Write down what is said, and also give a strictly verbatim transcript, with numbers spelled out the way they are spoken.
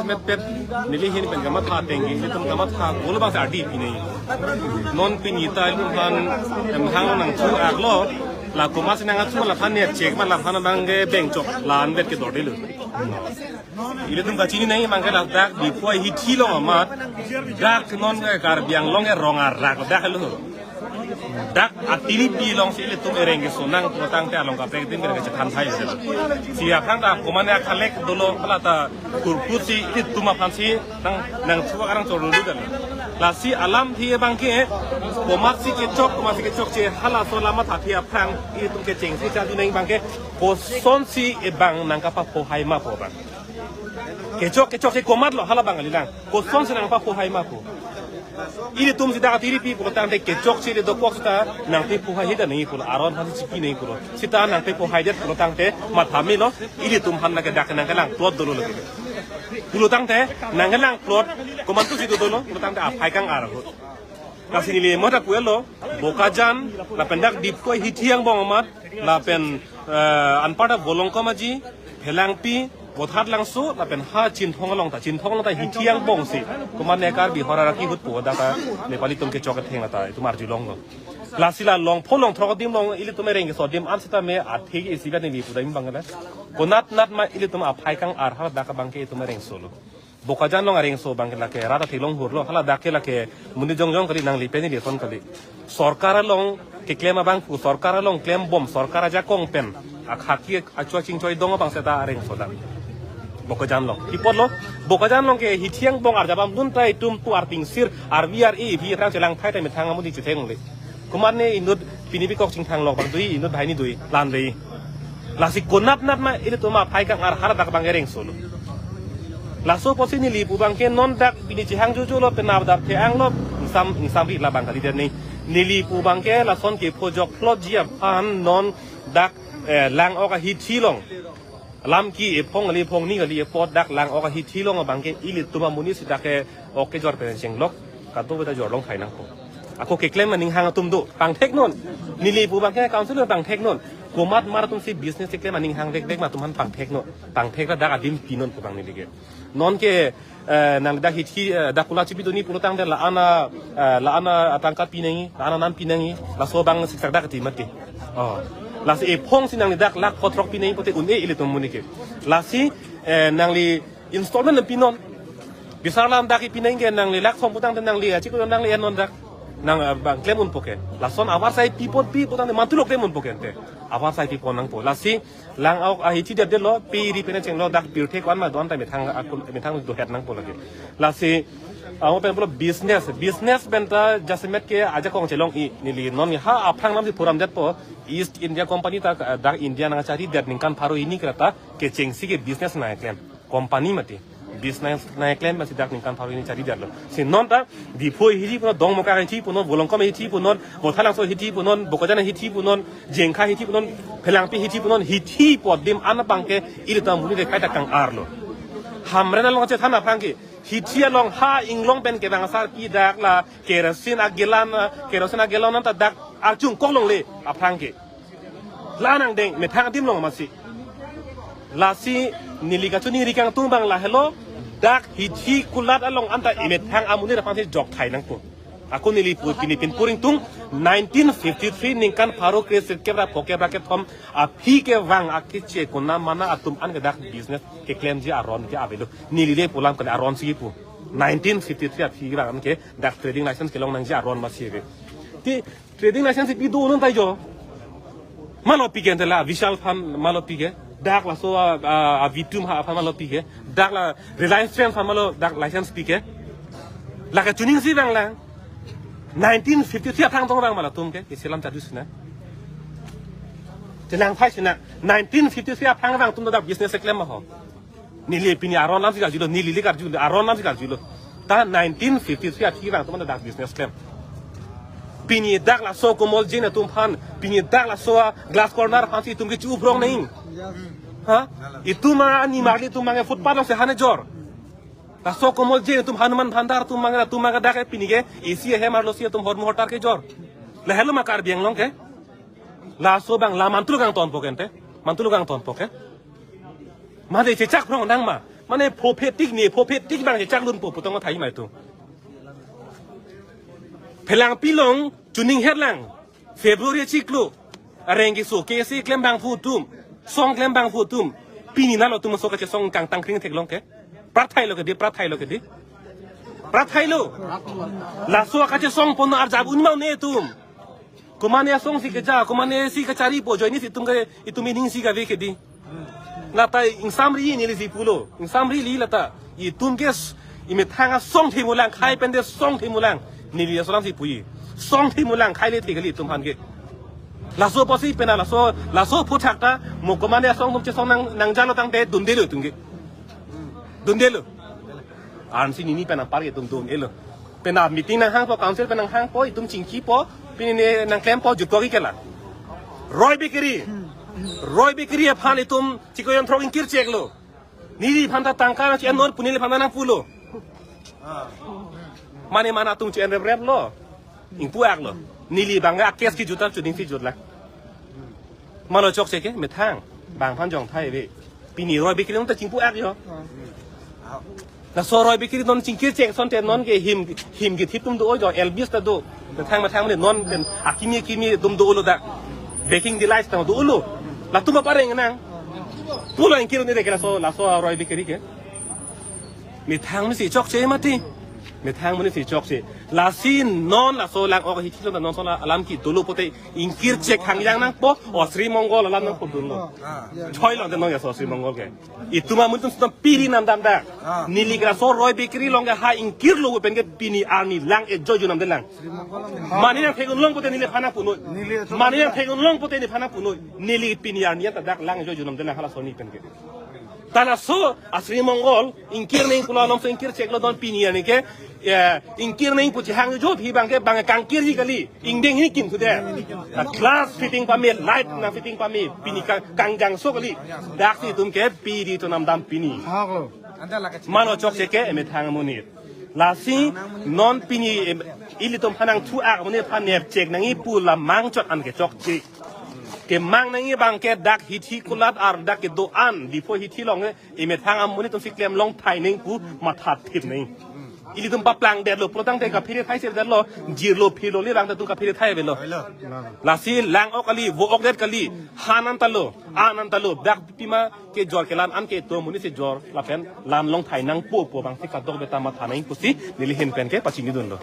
Met pet neli ahin pen kamatha ateng ke, ilitum kamatha kolo abang sa ardi pi nai. Non pini ta ilitum aphan emhang nangthu aklo, la komatsi nangthu la aphan net chek ma la aphan abang ke bengchok la anvet ke dordelo. Ilitum kachini nai abang ke ladak Diphu ahithi along amat, dak non ke Karbi Anglong ke rong arak dak lo. Dak atiripi alongsi ilitum ereng keso nang pulotangte along kaprek adim kena kachethan thai. Si aphrang ta komatne akhalek dolo hala ta kurput si ilitum aphansi nang nangthu arang chorulu dan. Lasi alamthe abang ke komatsi kechok, komatsi kechokche halaso alam athe aphrang ilitum kechengsi chadu nai abang ke kosonsi abang nangkapapho hai ma pu abang. Kechok kechokche komatlo hala abang kalilang. Kosonsi nangpapho hai ma pu. Ilitum si dak atiripi pulotangte kechokche le dokok seta nangpapho hai hida nai pulo, aron aphansi chipi nai pulo. Seta nangpapho haidet pulotangte matha melo, ilitum aphan lake dak nangkelang plot dolo lake. Pulotangte nangkelang plot komantusi dodolo pulotangte aphai kang-ar ahut. Lasi neli mota puelo, Bokajan, lapen dak Diphu ahithi angbong amat, lapen, eh, anparta Volongkom Aji, Phelangpi, Bothatlangso, lapen ha Chinthong along ta, Chinthong along ta hithi angbong si. Komatne Karbi Hora Raki ahut pu dak ta Nepali atum kechok atheng ta, itum arjulonglo. Lasi la longpho longthrok adim along, ilitum ereng keso adim an seta me athe ke isi pen neli pudam abang la. Konat nat ma ilitum aphai kang-ar ha dak abang ke itum ereng solo. Bokajan along areng so abang ke lake rat athe long hurlo, hala dak ke lake monit jongjong kali, nangli pen neli ason kali. Sorkar along keklem abang pu, sorkar along klembom, sorkar ajakong pen akhaki achua chingchoi dong abang seta areng so dak. Bokajan along. Pi apotlo, Bokajan along ke hithi angbong arjabam dun ta itum tu arpingsir, arvi ar-e, vi rang chelang thai ta methang amonit chetheng le. Komatne inut pini pikok chingthang lok abang dui, inut banghini dui, lan dui. Lasi konat nat ma ilitum aphai kang-ar ha dak abang ereng solo. Laso apotsi neli pu abang ke non dak pini chehang jojo lo, penap dap the-ang lo, ingsam ingsam ri la abang kali der ni. Neli pu abang ke lason kepho jok plot ji aphan non dak, eh, Langok ahithi along. Lam ke ephong kali ephong ni kali epot dak Langok ahithi along abang ke ilitum amonit si dak ke ok kejor pen chenglok, kadokave ta jorlong thai nangpo. Ako keklem aning hang atum do, pangthek non. Neli pu abang ke council pangthek non. Komat mar atum si business keklem aning hang vek vek ma atum aphan pangthek non. Pangthek la dak adim pi non pu abang neli ke. Non ke, eh, nang dak hithi, eh, dak kula chipi doni pulotangte la-an a, eh, la-an atangka pi nangji, la-an anam pi nangji, laso abang siksak dak ti mati. Oh. Lasi ephong si nangli dak lakh kothrok pi nangji pote un-e ilitum amonit ke. Lasi, eh, nangli installment pi non. Bisar alam dak pi nangji ke nangli lakh thom putangte nangli achiklo nangli en non dak. Nang, eh, abang klem unpo ke. Lason avarsai pi pon pi putangte mantulo klem unpo ke ante. Avarsai pi pon nangpo. Lasi Langok ahithi det det lo, pi ri pen chenglo dak pirthe ko-an ma do-an ta methang akul, methang do het nangpo lake. Lasi, ah, pen pulo business, business pen ta jasemet ke ajakong chelong-i neli non ha aphrang alam si phuram detpo, East India Company ta, eh, dak India nangchari det ningkan pharo hini kreta kechengsi ke business nangklem. Company mati. Business nangklem masi dak ningkan pharo hini chari detlo. Si non ta Diphu ahithi punon, Dongmukak ahithi punon, Volongkom ahithi punon, Bothatlangso ahithi punon, Bokajan ahithi punon, Jengkha ahithi punon, Phelangpi ahithi punon, hithi pu adim an abang ke ilitum amonit le kaita kang-arlo. Hamren along chethan aphrang ke, hithi along ha inglong pen kevang asarpi dak la kerosene agelan, kerosene agelan an ta dak arjung koklongle aphrang ke. La nangdeng methang adim along masi. Lasi neli kachoningri kangtung abang lahelo, dak hithi kulat along anta emethang amonit aphansi jok thai nangpo. Ako neli pu pini pinpur ingtung nineteen fifty-three ningkan pharo kre sirkep ra phokep ra kethom aphi kevang akeche konat mana atum an ke dak business keklemji aron ke avelo. Neli le pu alam kali aron si pu. Nineteen fifty-three aphi kevang an ke dak trading license kelong nangji aron masi ave. Ti trading license pi do non ta jo. Malo pi ke ante la Vishal aphan malo pi ke. Dak laso a, a, a V two Mart aphan malo pi ke. Dak la Reliance Trend aphan malo dak license pi ke. La kachining si abang lang. Nineteen fifty-three aphrang tong abang ma latum ke. Isi alam chadu sina. Chelang thai sina. Nineteen fifty-three aphrang abang atum dak business keklem ma ho. Neli pini aron alam si karjulo, neli le karjulo, aron alam si karjulo. Ta nineteen fifty-three aphi abang atum anta dak business klem. Pini dak laso Komol Jain atum aphan, pini dak laso a Glass Corner aphansi itum ke chu-uprong nai. Ha? Itum a nimarli atum abang footpath along si han ejor. Laso Komol Jain atum, Hanuman Bhandar atum abang, atum abang dak pini ke A C ahem arlo si atum hormu hortar kejor. Lahelo ma Karbi Anglong ke. Laso abang la mantulo kangtonpo ke ante. Mantulo kangtonpo ke. Mate chechak phrong nang ma. Mane phophe tik ne, phophe tik bang chechak lunpo pu tong thai mai tu. Phelang pilong chuning herlang. February chiklo. Areng keso, kesi klem bang pu atum. Song klem bang pu atum. Pini nalo atum aso kachesong kangtang kring theklong ke. Prat thailo ke di, prat thailo ke di. Prat thailo. Laso kachesong pon arjap un ma un-e atum. Komane asong si keja, komane si kacharipo, ajoine si itum ke, itum ining si kave ke di. Lata ingsamri neli si pulo. Ingsamri li lata. Itum ke s-, imethang asong themulang, khai pen de song themulang. Neli aso alam si puji. Song themulang, khai le the kali itum aphan ke. Laso apotsi pena laso, laso aphuthak ta, mo komane asong atum chesong nang, nangjalo tangte dundelo itum ke. Dundelo. Ansi nini pen apar ke itum dundelo. Pena meeting nanghangpo, council pen nanghangpo, itum chingkipo, pini ne nangklempo, jutpo ke la. Roy Bakery. Roy Bakery aphan itum chikoyon throk ingkir cheklo. Neli aphan ta tangka nang chi-en non pu neli aphan ta nangpulo. Mane mane atum chi-en rep rep lo. Ingpu aklo. Neli bang a case kejut ta chuning si jutlang. Malo chokche ke methang. Bang aphan jong thai ave. Pini Roy Bakery along ta chingpu ak jo. Laso Roy Bakery non chingkir chek asonte non ke him, him kethip atum do-o jo, Elvis ta do. Methang methang ne non pen akimi akimi atum dolo dak. Baking Delights ta dolo. Latum apa reng nang. Pulo ingkir un-e ke laso, laso Roy Bakery ke. Methang amonit si chokche mati. Methang amonit si chokche. Lasi non laso lang-ok hithi along non laso alam kedo lo pote ingkir chek hangjang nangpo, o Sri Mongol alam nangpudunlo. Choi lo de non ya so Sri Mongol ke. Itum amonit atum piri namdam dak. Neli ke laso Roy Bakery along ke ha ingkirlo pen ke pini arni lang ejo junam delang. Mane nangthek-un long pote neli aphan nangpunoi. Mane nangthek-un long pote neli aphan nangpunoi. Neli pini arni anta dak lang ejo junam delang halaso arni pen ke. Ta laso a Sri Mongol ingkir neng pulo alam so ingkir cheklo, don pini arni ke, eh, ingkir neng pu chihang jo phi bang ke bang kangkirji kali. Ingdeng hini kim sude. Ta glass fitting pame, light nangfitting pame, pini ka kangjangso kali. Daksi itum ke piri to namdam pini. Haklo. Malo chokche ke emethang amonit. Lasi non pini em, ilitum aphan nangthu ak amonit aphan nepchek nangji pu la mangchot an ke chokche. Kemang nangji bang ke dak hithi kulat ar dak kedo-an Diphu hithi along ke emethang amonit atum si klem long thai neng pu matha thip neng. Ilitum paplangdetlo, pulotangte kaphere thai serdetlo, jirlo philo le bang ta atum kaphere thai avelo. Lasi lang-ok kali, vo-ok det kali, han an ta lo, an an ta lo, dak pima kejor kelan an ke itum amonit si jor, lapen lan long thai nangpo pu bang si kadokave ta matha nang pusi, neli ahin pen ke pachinidunlo.